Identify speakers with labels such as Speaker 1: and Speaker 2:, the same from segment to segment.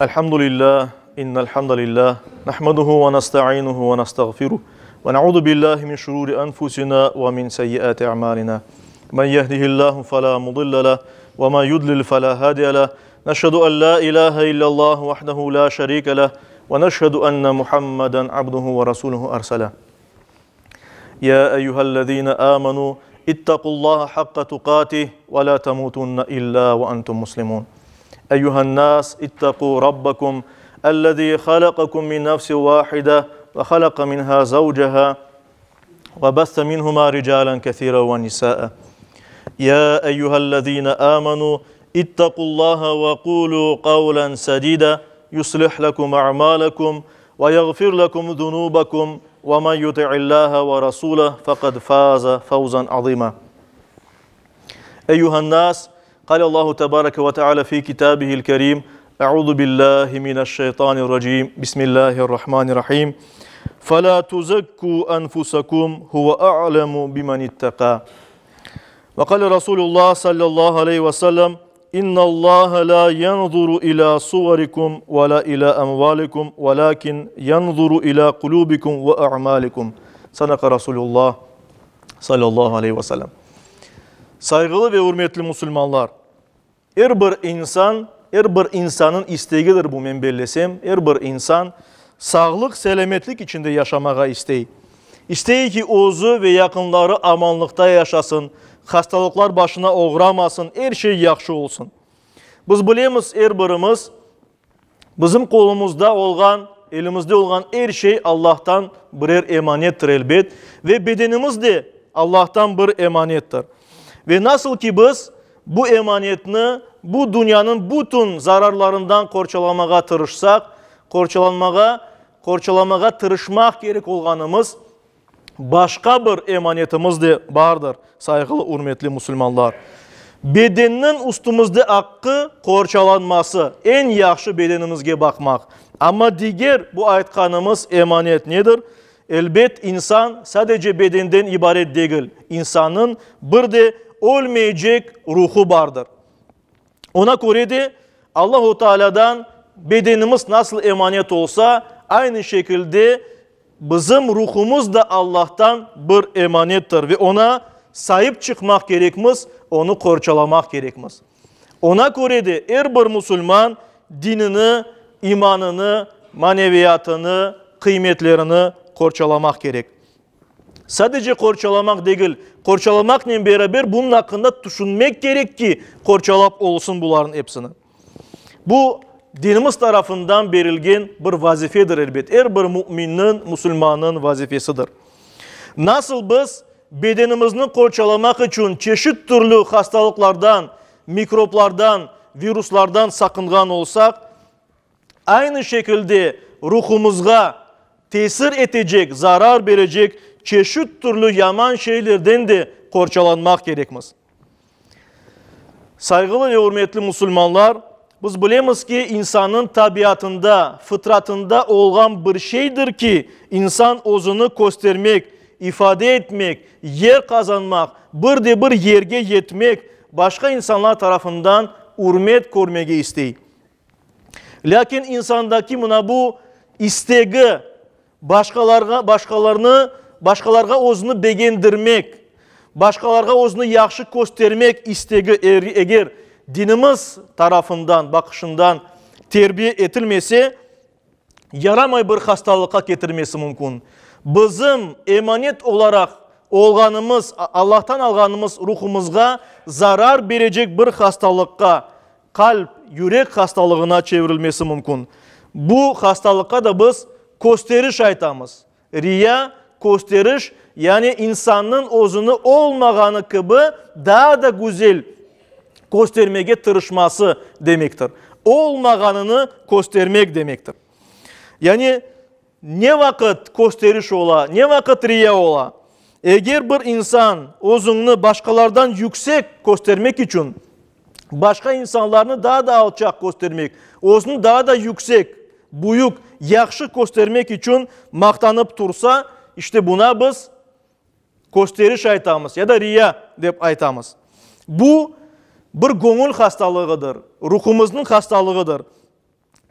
Speaker 1: Elhamdülillah, innel hamdalillah, nahmeduhu ve nestainuhu ve nestağfiruh ve nauzu billahi min şururi enfusina ve min seyyiati a'malina. Men yehdihillahu fela mudille leh ve men yudlil fela hadiye leh. Neşhedü en la ilahe illallah vahdehu la şerike leh ve neşhedü enne Muhammeden abduhu ve rasuluhu erseleh. Ya eyyühellezine amenu ittakullaha hakka tukatih ve la temutunne illa ve entum muslimun. Eyyühen nas ittaku rabbakum ellezî halakakum min nefsin vahide ve halaka minha zavceha ve besse minhuma ricalen kethiren ve nisaa. Ya eyyühellezine amenu ittakullaha ve kulu kavlen sedida yuslih lekum a'malekum ve yagfir lekum zunubakum ve men yuti'illaha ve rasulehu fekad faze fevzen azima. Eyyühen nas, Kâle Tebareke ve Teala fi kitabihil kerim. Euzu billahi mineşşeytanirracim. Bismillahirrahmanirrahim. Fela tuzekku enfusakum huve a'lemu bimen itteka. Ve kâle Resulullah sallallahu aleyhi ve sellem İnna Allah la yanzuru ila suvarikum ve la ila emvalikum velakin yanzuru ila kulubikum ve a'malikum. Sadaka Resulullah sallallahu aleyhi ve sellem. Sayğılı ve ürmetli musulmanlar, er bir insan, er bir insanıñ istegidir bu, men bellesem, er bir insan sağlıq, selâmetlik içinde yaşamağa istey. İstey ki, özü ve yaqınları amanlıqta yaşasın, hastalıqlar başına oğramasın, er şey yahşı olsun. Biz bilemiz, er birimiz, Bizim qolumızda olğan, elimizde olğan er şey Allahtan birer emanettir, elbet, ve bedenimiz de Allahtan bir emanettir. Ve nasıl ki biz bu emanetni bu dünyanıñ bütün zararlarından qorçalamağa tırışsaq, qorçalanmağa, qorçalamağa tırışmaq kerek olğanımız, Başqa bir emanetimiz de bardır, sayğılı, ürmetli musulmanlar. Bedenniñ üstümizde aqqı, qorçalanması, eñ yahşı bedenimizge baqmaq. Amma diger bu aytqanımız emanet nedir? Elbet, insan sadece bedenden ibaret degil, insannıñ bir de ölmeycek ruhu bardır. Ona köre de Allahu Tealâdan bedenimiz nasıl emanet olsa, aynı şekilde bizim ruhumız da Allahtan bir emanettir ve ona saip çıqmaq kerekmiz, onı qorçalamaq kerekmiz. Ona köre de er bir musulman dinini, imanını, maneviyatını, qıymetlerini qorçalamaq kerek. Sadece qorçalamaq degil, qorçalamaqnen beraber bunıñ aqqında tüşünmek kerek ki, qorçalap olsun bularnıñ epsini. Bu, dinimiz tarafından berilgen bir vazifedir, elbet, er bir müminniñ, musulmannıñ vazifesidir. Nasıl biz bedenimizni qorçalamaq içün çeşit türlü hastalıqlardan, mikroblardan, viruslardan saqınğan olsaq, Aynı şekilde ruhumızğa tesir etecek, zarar berecek çeşit türlü yaman şeylerden de qorçalanmaq kerekmiz. Sayğılı ve ürmetli musulmanlar, biz bilemiz ki, insannıñ tabiatında, fıtratında olğan bir şeydir ki, insan özüni köstermek, ifade etmek, yer qazanmaq, bir de bir yerge yetmek, başqa insanlar tarafından ürmet körmege istey. Lâkin insandaki mına bu istegi, başqalarğa, başqalarnı, başqalarğa özüni begendirmek, başqalarğa özüni yahşı köstermek istegi er, eger dinimiz tarafından, baqışından terbiye etilmese, yaramay bir hastalıqqa ketirmesi mümkün. Bizim emanet olaraq olğanımız, Allahtan alğanımız ruhumızğa zarar berecek bir hastalıqqa, qalp, yürek hastalığına çevirilmesi mümkün. Bu hastalıqqa da biz kösteriş aytamız. Riya, kösteriş, yani insannıñ özüni olmağanı kibi daa da güzel köstermege tırışması demektir. Olmağanını köstermek demektir. Yani ne vaqıt kösteriş ola, ne vaqıt riya ola? Eger bir insan özüñni başqalardan yüksek köstermek içün, başqa insanlarnı daa da alçaq köstermek, özüni daa da yüksek, büyük, yahşı köstermek içün maqtanıp tursa, işte buna biz kösteriş aytamız ya da riya dep aytamız. Bu, bir göñül hastalığıdır, ruhumıznıñ hastalığıdır.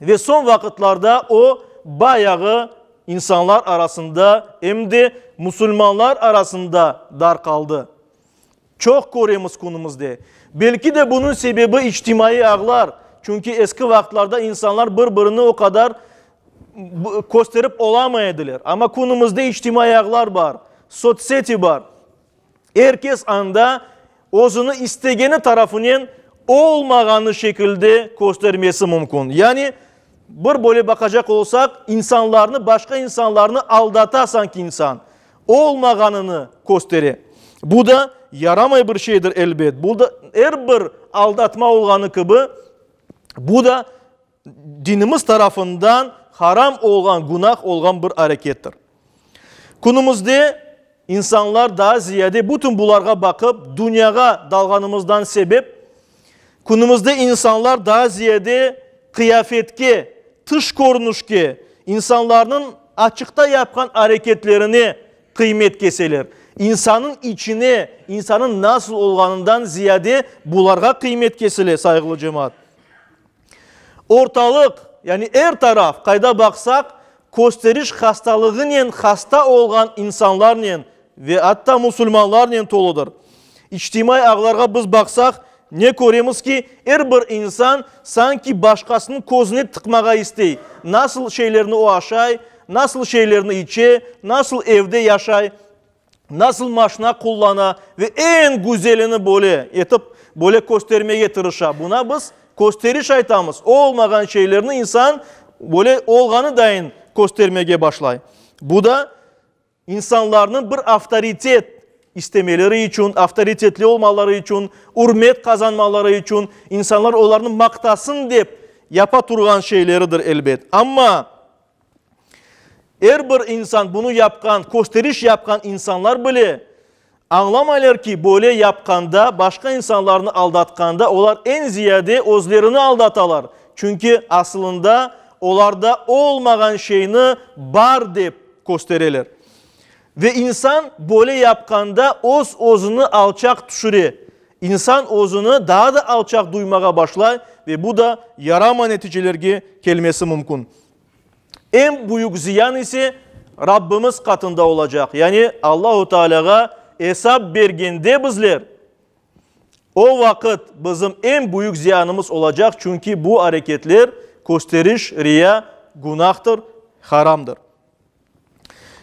Speaker 1: Ve soñ vaqıtlarda o, bayağı insanlar arasında, em de musulmanlar arasında darqaldı. Çoq köremiz künümizde. Belki de bunıñ sebebi içtimaiy ağlar, çünki eski vaqıtlarda insanlar bir-birini o qadar kösterip olamay ediler. Amma künümizde içtimaiy ağlar bar, sotsseti bar. Er kes anda özüni istegeni tarafınen olmağanı şekilde köstermesi mümkün. Yani, bir böyle baqacaq olsaq, insanlarnı, başqa insanlarnı aldata sanki insan, olmağanını köstere. Bu da yaramay bir şeydir, elbet. Bu da er bir aldatma olğanı kibi, bu da dinimiz tarafından haram olğan, günah olğan bir arekettir. Künümizde insanlar daa ziyade bütün bularğa baqıp, dünyağa dalğanımızdan sebep, künümizde insanlar daa ziyade qıyafetke, tış körünüşke, insanlarnıñ açıqta yapqan areketlerine qıymet keseler. İnsanıñ içine, insanıñ nasıl olğanından ziyade bularğa qıymet kesile, sayğılı cemaat. Ortalıq, yani er taraf, qayda baqsaq, kösteriş hastalığınen hasta olğan insanlarnen ve atta musulmanlarnen toludır. İçtimaiy ağlarğa biz baqsaq, ne köremiz ki, er bir insan sanki başqasınıñ közüne tıqmağa istey, nasıl şeylerni o aşay, nasıl şeylerni içe, nasıl evde yaşay, nasıl maşna qullana ve eñ güzelini böyle etip, böyle köstermege tırışa. Buna biz kösteriş aytamız. Olmağan şeylerni insan böyle olğanı dayın köstermege başlay. Bu da insanlarnıñ bir avtoritet istemeleri içün, avtoritetli olmaları içün, ürmet qazanmaları içün, insanlar olarnı maqtasın dep yapa turğan şeyleridir, elbet. Amma Er bir insan, bunı yapqan, kösteriş yapqan insanlar bile añlamaylar ki, böyle yapqanda, başqa insanlarnı aldatqanda, olar eñ ziyade özlerini aldatalar. Çünki asılında olarda olmağan şeyni bar dep köstereler. Ve insan böyle yapqanda öz-özüni alçaq tüşüre. İnsan özüni daa da alçaq duymağa başlay ve bu da yaramay neticelerge kelmesi mümkün. Eñ büyük ziyan ise Rabbimiz qatında olacaq, yani Allahu Tealâğa esap bergende bizler, o vaqıt bizim eñ büyük ziyanımız olacaq, çünki bu areketler, kösteriş, riya, günahtır, haramdır.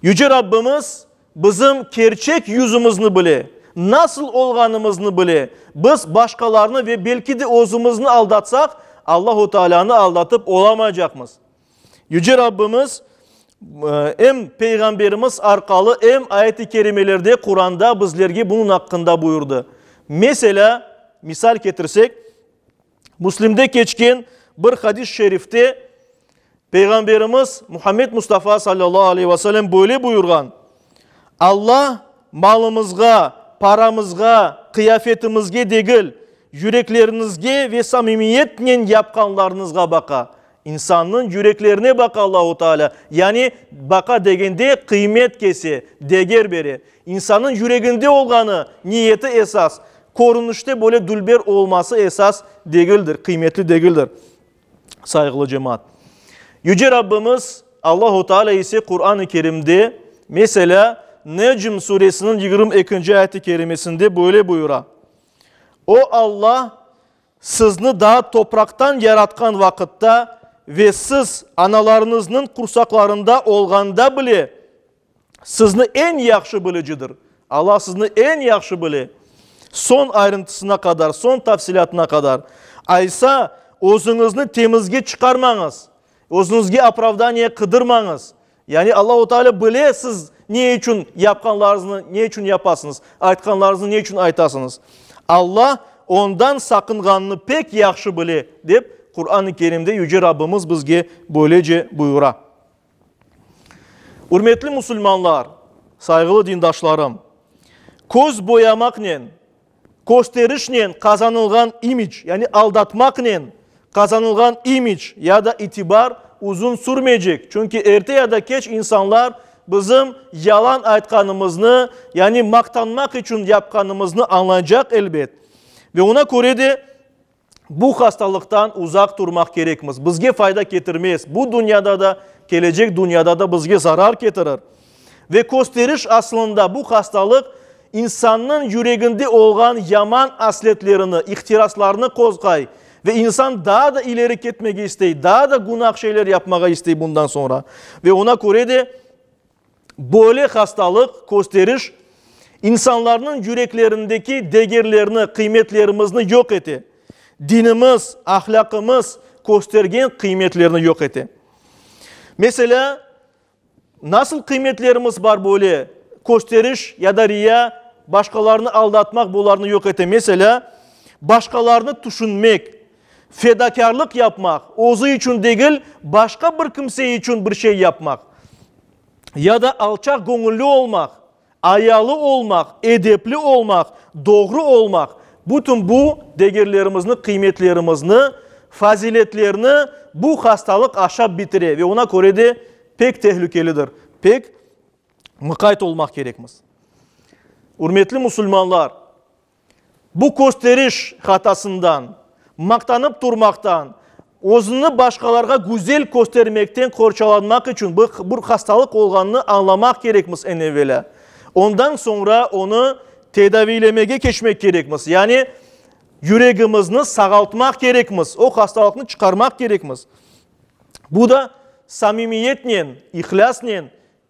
Speaker 1: Yüce Rabbimiz bizim kerçek yüzümizni bile, nasıl olğanımıznı bile. Biz başqalarnı ve belki de özümizni aldatsaq, Allahu Tealânı aldatıp olamaycaqmız. Yüce Rabbimiz em Peyğamberimiz arqalı, em ayet-i kerimelerde, Quranda bizlerge bunıñ aqqında buyurdı. Meselâ, misal ketirsek, Müslimde keçken bir hadis-i şerifte Peyğamberimiz Muhammed Mustafa sallallahu aleyhi ve sellem böyle buyurğan, Alla malımızğa, paramızğa, qıyafetimizge degil, yürekleriñizge ve samimiyetnen yapqanlarıñızğa baqa. İnsannıñ yüreklerine baqa Allahu Teala, yani baqa degende qıymet kese, deger bere. İnsannıñ yüreginde olğanı, niyeti esas, körünişte böyle dülber olması esas degildir, qıymetli degildir, sayğılı cemaat. Yüce Rabbimiz Allahu Teala ise Quran-ı Kerimde, meselâ, Necm suresiniñ 22-nci ayet-i kerimesinde böyle buyura, O Alla Sizni daa topraqtan yaratqan vaqıtta ve siz analarıñıznıñ qursaqlarında olğanda bile sizni eñ yahşı bilicidir. Alla sizni eñ yahşı bile, soñ ayrıntısına qadar, soñ tafsilâtına qadar. Aysa, özüñizni temizge çıqarmañız, özüñizge opravdaniye qıdırmañız. Yani Allahu Teala bile siz ne içün yapqanlarıñıznı ne içün yapasıñız, aytqanlarıñıznı ne içün aytasıñız. Alla ondan saqınğannı pek yahşı bile, dep Quran-ı Kerimde Yüce Rabbimiz bizge böylece buyura. Ürmetli musulmanlar, sayğılı dindaşlarım, köz boyamaqnen Kösterişnen qazanılğan imic, yani aldatmaqnen qazanılğan imic ya da itibar uzun sürmeycek, çünki erte ya da keç insanlar bizim yalan aytqanımıznı, yani maqtanmaq içün yapqanımıznı añlaycaq, elbet. Ve oña köre de. Bu hastalıqtan uzaq turmaq kerekmiz. Bizge fayda ketirmez. Bu dünyada da, kelecek dünyada da bizge zarar ketirir. Ve kösteriş aslında bu hastalıq insannıñ yüreginde olğan yaman asletlerini, ihtiraslarını qozğay ve insan daa da ileri ketmege istey, daa da günah şeyler yapmağa istey bundan soñra. Ve ona köre de böyle hastalıq, kösteriş insanlarnıñ yüreklerindeki degerlerni, qıymetlerimizni yoq ete. Dinimiz, ahlâqımız köstergen qıymetlerni yoq ete. Meselâ, Nasıl qıymetlerimiz bar böyle, kösteriş ya da riya, başqalarnı aldatmaq bularnı yoq ete. Meselâ, başqalarnı tüşünmek, fedakârlıq yapmaq, özü içün degil, başqa bir kimse içün bir şey yapmaq ya da alçaq göñülli olmaq, Ayalı olmaq, edepli olmaq, doğru olmaq, bütün bu degerlerimizni, qıymetlerimizni, faziletlerni bu hastalıq aşap bitire ve oña köre de pek tehlükelidir, pek mıqayt olmaq kerekmiz. Ürmetli musulmanlar! Bu kösteriş hatasından, maqtanıp turmaqtan, özüni başqalarğa güzel köstermekten qorçalanmaq içün bir hastalıq olğanını añlamaq kerekmiz eñ evelâ. Ondan soñra onı tedaviylemege keçmek kerekmiz, yani yüregimizni sağaltmaq kerekmiz, o hastalıqnı çıqarmaq kerekmiz. Bu da samimiyetnen, ihlâsnen,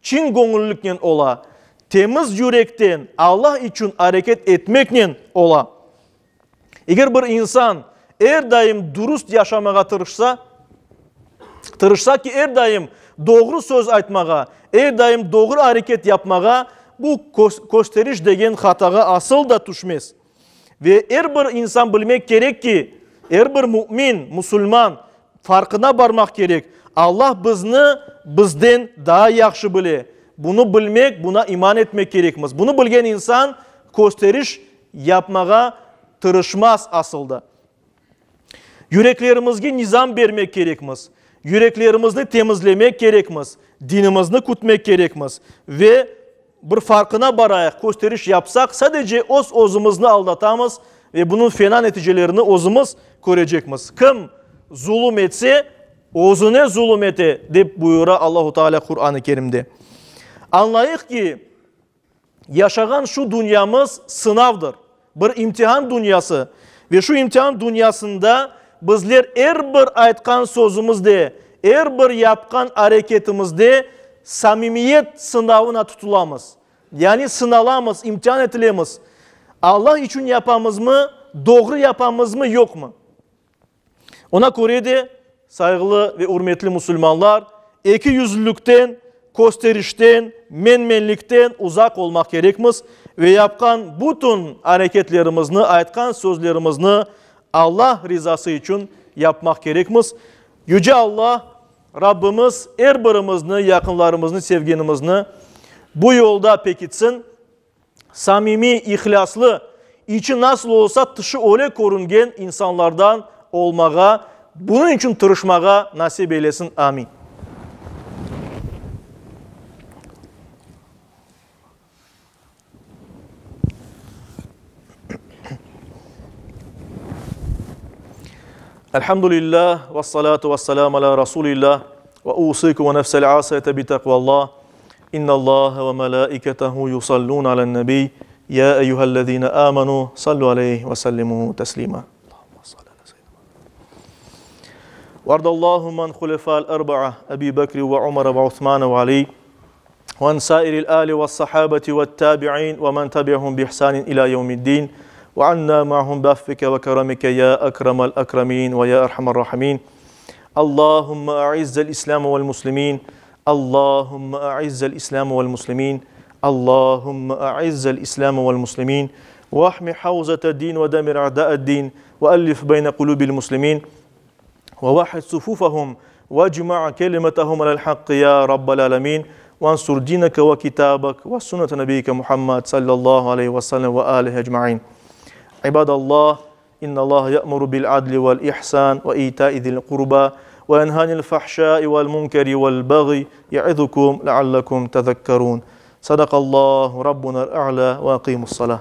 Speaker 1: Çin göñülliknen ola, temiz yürekten Allah içün areket etmeknen ola. Eger bir insan er daim dürüst yaşamağa tırışsa, tırışsa ki, er daim doğru söz aytmağa, er daim doğru areket yapmağa, bu kösteriş degen hatağa asıl da tüşmez. Ve er bir insan bilmek kerek ki, er bir mümin, musulman farqına barmaq kerek, Allah bizni bizden daa yahşı bile. Bunı bilmek, buna iman etmek kerekmiz. Bunı bilgen insan kösteriş yapmağa tırışmaz asıl da. Yüreklerimizge nizam bermek kerekmiz, yüreklerimizni temizlemek kerekmiz, dinimizni kütmek kerekmiz ve bir farqına barayıq, kösteriş yapsaq, sadece öz-özümizni aldatamız ve bunıñ fena neticelerini özümiz körecekmiz. Kim zulum etse, özüne zulum ete, dep buyura Allahu Teala Quran-ı Kerimde. Añlayıq ki, Yaşağan şu dünyamız sınavdır, bir imtihan dünyası ve şu imtihan dünyasında bizler er bir aytqan sözümizde, er bir yapqan areketimizde samimiyet sınavına tutulamız. Yani sınalamız, imtihan etilemiz. Allah içün yapamızmı, doğru yapamızmı, yoqmı? Ona köre de, sayğılı ve ürmetli musulmanlar, ekiyüzlülükten, kösterişten, menmenlikten uzaq olmaq kerekmiz ve yapqan bütün areketlerimizni, aytqan sözlerimizni Allah rizası içün yapmaq kerekmiz. Yüce Allah, Rabbimiz er birimizni, yaqınlarımıznı, sevgenimizni bu yolda pekitsin. Samimiy, ihlâslı, içi nasıl olsa, tışı öyle körüngen insanlardan olmağa, bunıñ içün tırışmağa nasip eylesin. Amin. Elhamdülillah, vessalatu vesselam ala Rasulillah, ve usikum ve nefsel asiyete bi takvallah. İnnallâhe ve melâiketehu yusallûne alen-nebiy, yâ eyyühellezîne âmenû sallu aleyhi ve sellimû teslîmâ. Vardallâhümme an hulefâ'l erba'a, Ebî Bekri ve Umere ve Usmane ve Alî, ve an sâiril âli ve's-sahâbeti ve't-tâbi'în ve men tebi'ahum bi-ihsânin ilâ yevmi'd-dîn, ve annâ ma'hum bi'affike ve keremike yâ ekremel ekremîn ve yâ erhamer râhimîn. Allahümme a'izzel İslâme ve'l-muslimîn, Allahümme a'izzel İslâme ve'l-muslimîn, Allahümme a'izzel İslâme ve'l-muslimîn, ve'ahmi havzete-din ve demir a'dâ'ed-din, ve'ellif beyne kulûbil muslimîn, ve vahhid sufûfehum, vecma' kelimetehum alel-hakkı ya Rabbel âlemîn, vensur dîneke ve kitâbek ve sünnete nebiyyike Muhammed sallallahu aleyhi ve sellem ve âlihi ecmaîn. İbadallah, İnnallaha ya'muru bil adli vel ihsan ve ita'i zil qurba ve yenha anil fahşai vel munkeri vel bagyi ya'izukum leallekum tezekkerun. Sadakallahu rabbunel a'la ve aqimus salah.